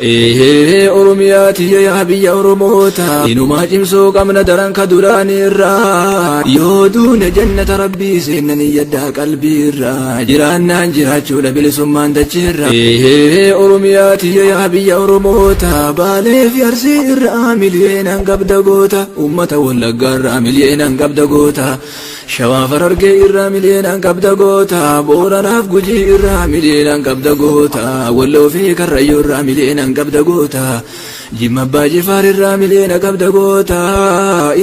Eehee Oromiyaa tiyya yaa biyya Oromoota inumaa cimsuu qabna daran ka duraanii irraa yoo duune jannata rabbii seennan yaddaa qalbii irraa jiraannaan jiraachuudha bilisummaan dachiirra. Eehee Oromiyaa tiyya yaa biyya Oromoota Baalee fi Arsii irraa miliyeenaan qabda goota uummata Wallaggaa irraa miliyeenaan qabda goota. Shawaa Harargee irraa miliyeenaan qabda goota Booranaaf Gujii irraa miliyeenaan qabda goota Walloo fi Karrayyuu irraa miliyeenaan qabda goota Jimma Abbaa Jifaar irraa miliyeena qabda goota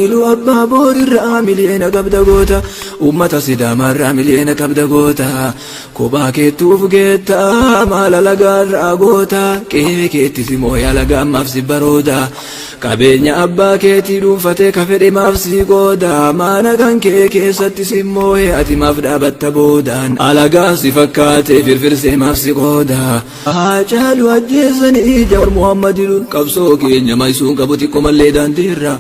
Iluu Abbaa Boor irraa miliyeena qabda goota Uummata Sidaamaa irraa miliyeena qabda goota Kophaa keettuuf geetta maala lagaa irraa goota qe'ee keetti si mooyaa lagaa ammaaf si barooda qabeenya abbaa keetii dhuunfatee ka fedhe maaf si qooda maana kan kee keessatti si moo'e ati maaf dhaabatta boodaan alagaa si fakkaate firfirsee maaf si qooda. Haacaaluu ajjeesanii Jawar Muhammadiin qabsoo keenya maysuun qabu xiqqoo mallee daandii irra.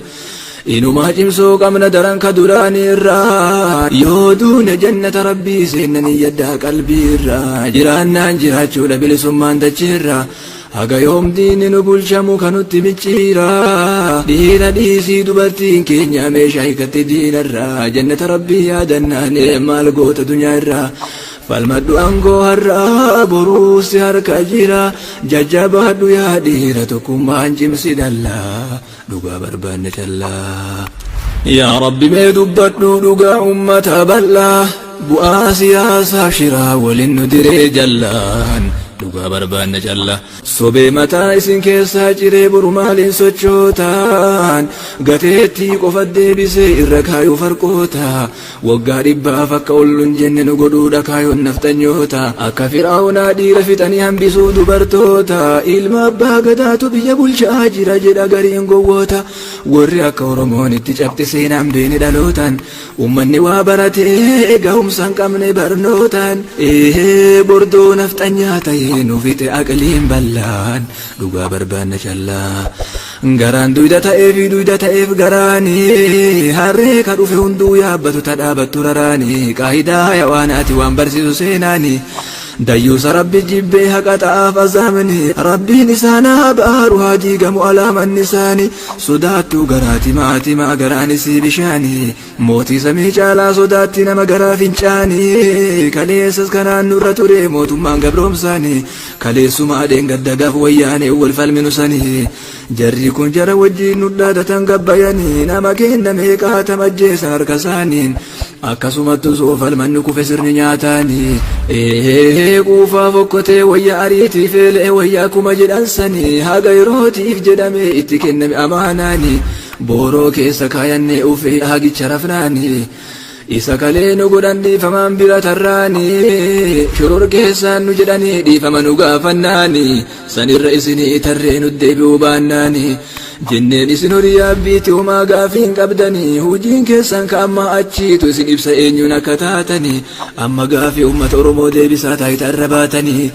Inumaa cimsuu qabna daran ka duraanii irraa yoo duune jannata rabbii seennan yaddaa qalbii irraa jiraannaan jiraachuudha bilisummaan dachiirra haga yoom diinni nu bulchamu kanutti micciira dhiira dhiisii dubartiin keenya meeshaa hiikatti diinarraa jannata rabbii yaadannaan maal goota dunyaa irraa falmadhu aangoo har'aa boruu si harka jira jajjabaadhu yaa dhiira tokkummaan cimsi dallaa. Dhugaa barbaanne callaa. Yaa Rabbi mee dubbadhu dhugaa ummata bal'aa bu'aa siyaasaa shiraa waliin nu diree jallaan dhugaa barbaanne callaa. Sobee mataa isin keessaa ciree boru maaliin sochootaan gateettii qofa deebisee irra kaayuu farqoota waggaa dhibbaaf akka ol hin jenne nu godhuudha kaayoon nafxanyoota akka firaa'unaa dhiira fixanii hambisuu dubartoota ilma abbaa gadaatu biyya bulchaa jira jedha gariin gowwoota warri akka Oromoon itti cabxe seenaan beene dhalootaan ummanni waa baratee gahumsa hin qabne barnootaan ee bordoo nafxanyaa ta'ee nu fixe aqliin bal'aan dhugaa barbaanne callaa garaan duyda ta'eef duyda ta'eef garaanii harree ka dhufe hunduu yaabbatu ta dhaabattu raraanii qaayidaa hayawaanaati waan barsiisu seenaanii dayyuusa rabbi jibbee haqa ta'aaf azaamni rabbiin isaan haa baaru haa diigamu alaamanni isaanii sodaattuu garaati maatimaa garaan isii bishaanii mootii samii caalaa sodaatti nama garaa fincaanii kaleessas kanaan nurra ture mootummaan gabroomsaanii kaleessuma adeen gaddagaaf wayyaanee wal falminu sanii jarri kun jara wajjiin nu dhaadatan gabbayanii nama kenna meeqaa tamajjeessan harka isaaniin akkasumattu soofalmanni kufe sirni nyaataanii ee quufaa fokkotee wayya ariitii feelee wayya akkuma jedhan sanii haga yerootiif jedhame itti kenname amaanaanii booroo keessa kaayannee ufee hagicha rafnaanii isa kalee nu godhan dhiifamaan bira tarraanii shoror keessaan nu jedhanii dhiifama nu gaafannaanii sanirra isinii tarree nu deebi'uu baannaanii jenneen isin horii yaabbiiti homaa gaafii hin qabdanii hojiin keessan ka amma achiitu isin ibsa eenyuun akka taatanii amma gaafii uummata Oromoo deebisaa taayitaa irra baatanii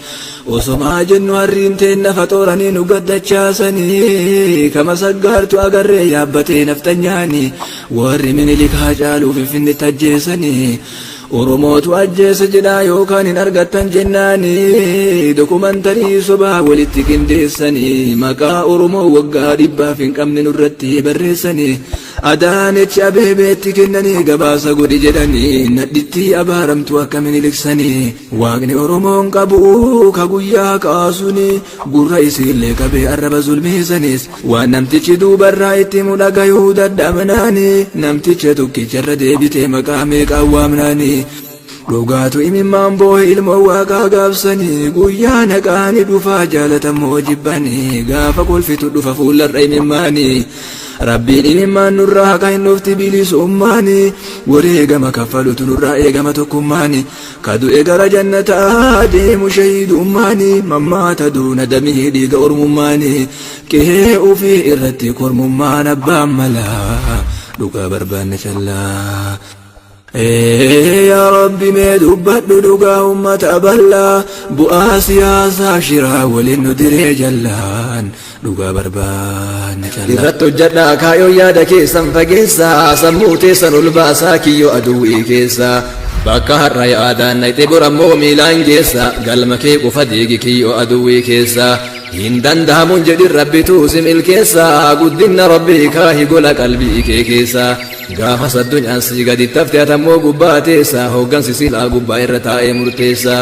osomaa jennu harriin teen nafa xooranii nu gaddachaasanii kama saggaartu agarree yaabbatee nafxanyaanii warri Minilik Haacaaluu Finfinneetti ajjeesanii Oromootu ajjeese jedhaa yookaan hin argattan jennaanii dokumantarii sobaa walitti qindeessanii maqaa Oromoo waggaa dhibbaaf hin qabne nurratti barreessanii Adaanech Abeebeetti kennanii gabaasa godhi jedhanii nadhittii abaaramtu akka Miniliksanii waaqni Oromoon qabu ka guyyaa kaasuni gurra isiillee qabee arraba zulmiisanis waan namtichi duubarraa itti mudhagayuu dadhabnaani namticha tokkicharra deebitee maqaa meeqaan waamnaani dhugaatu imimmaan boohe ilmoo waaqaa gaabsanii guyyaa naqaani dhufaa jaalatamoo jibbanii gaafa kolfitu dhufa fuullarra imimmaanii rabbiin imimmaan nurraa haqa hin dhufti bilisummaani wareegama kaffalutu nurraa eegama tokkummaani ka du'e gara jannataa deemu shahiidummaani mammaata duuna damii dhiiga ormummaani qe'ee ofii irratti kormummaan abbaan malaa dhugaa barbaanne callaa. Yaa Rabbi mee dubbadhu dhugaa uummata bal'aa bu'aa siyaasaa shiraa waliin nu diree jallaan dhugaa barbaanne callaa. Irratti hojjedhaa kaayoo yaada keessan fageessaa sammuu teessan ol baasaa kiyyoo aduwwii keessaa bakka har'a yaadaan naqxe borammoo miilaan geessa galma kee qofa diigi kiyyoo aduwwii keessaa. Hin dandahamun jedhin, Rabbitu si milkeessa. Guddinna Rabbii kaahi gola qalbii kee keessa. Gaafas addunyaan si gadi tafte, atammoo gubbaa teessa. Hoggansi silaa gubbaa irra taa'ee murteessa.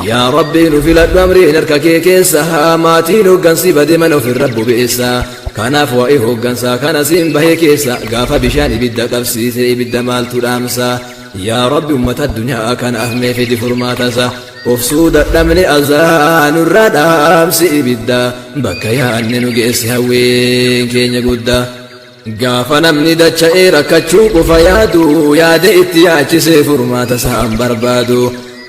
Yaa Rabbii, nu filadhu, amriin harka kee keessa. Maatiin hoggansi bade mana ofirra bobeessa. Kanaaf waa'ee hoggansaa kana siin bahee keessa. Gaafa bishaan ibidda qabsiise, ibidda maaltu dhaamsa? Yaa Rabbi, ummata addunyaa kanaaf mee fidi furmaatasa. Obsuu dadhabne, azaa nurraa dhaamsi ibidda. Bakka yaanne nu geessi, hawwiin keenya guddaa. Gaafa namni dacha'ee rakkachuu qofa yaadu, yaada itti yaachisee furmaata isaan barbaadu,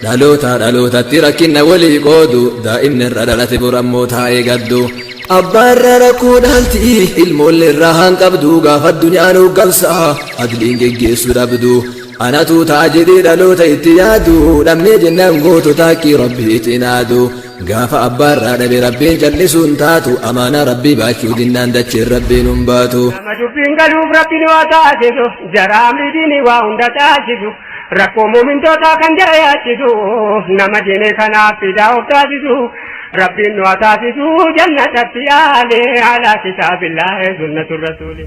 dhaloota dhalootatti rakkinna walii qoodu, daa'imni irra dhalate borammoo taa'ee gaddu. Abbaa irraa rakkoo dhaalti, ilmoollee irraa haan qabdu. Gaafa addunyaan hooggansaa adliin geggeessuu dhabdu, anatu ta'a jedhee dhaloota itti yaadu dhabnee jennaan gootota haqqii Rabbii cinaadu. Gaafa abbaa irraa dhabe Rabbiin callisuun taatu, amaanaa Rabbii baachuu dinnaan dacheen Rabbiin hin baatu. Nama dubbiin galuuf Rabbiin waa taasisu, jara amri diinii waa hunda taasisu, rakkoo muumintootaa kan jara yaachisu, nama diinee kanaaf fidaa of taasisu, Rabbiin nu haa taasisu. Jannatatti yaalee alaa kitaabillaahi sunnatu rasuuli.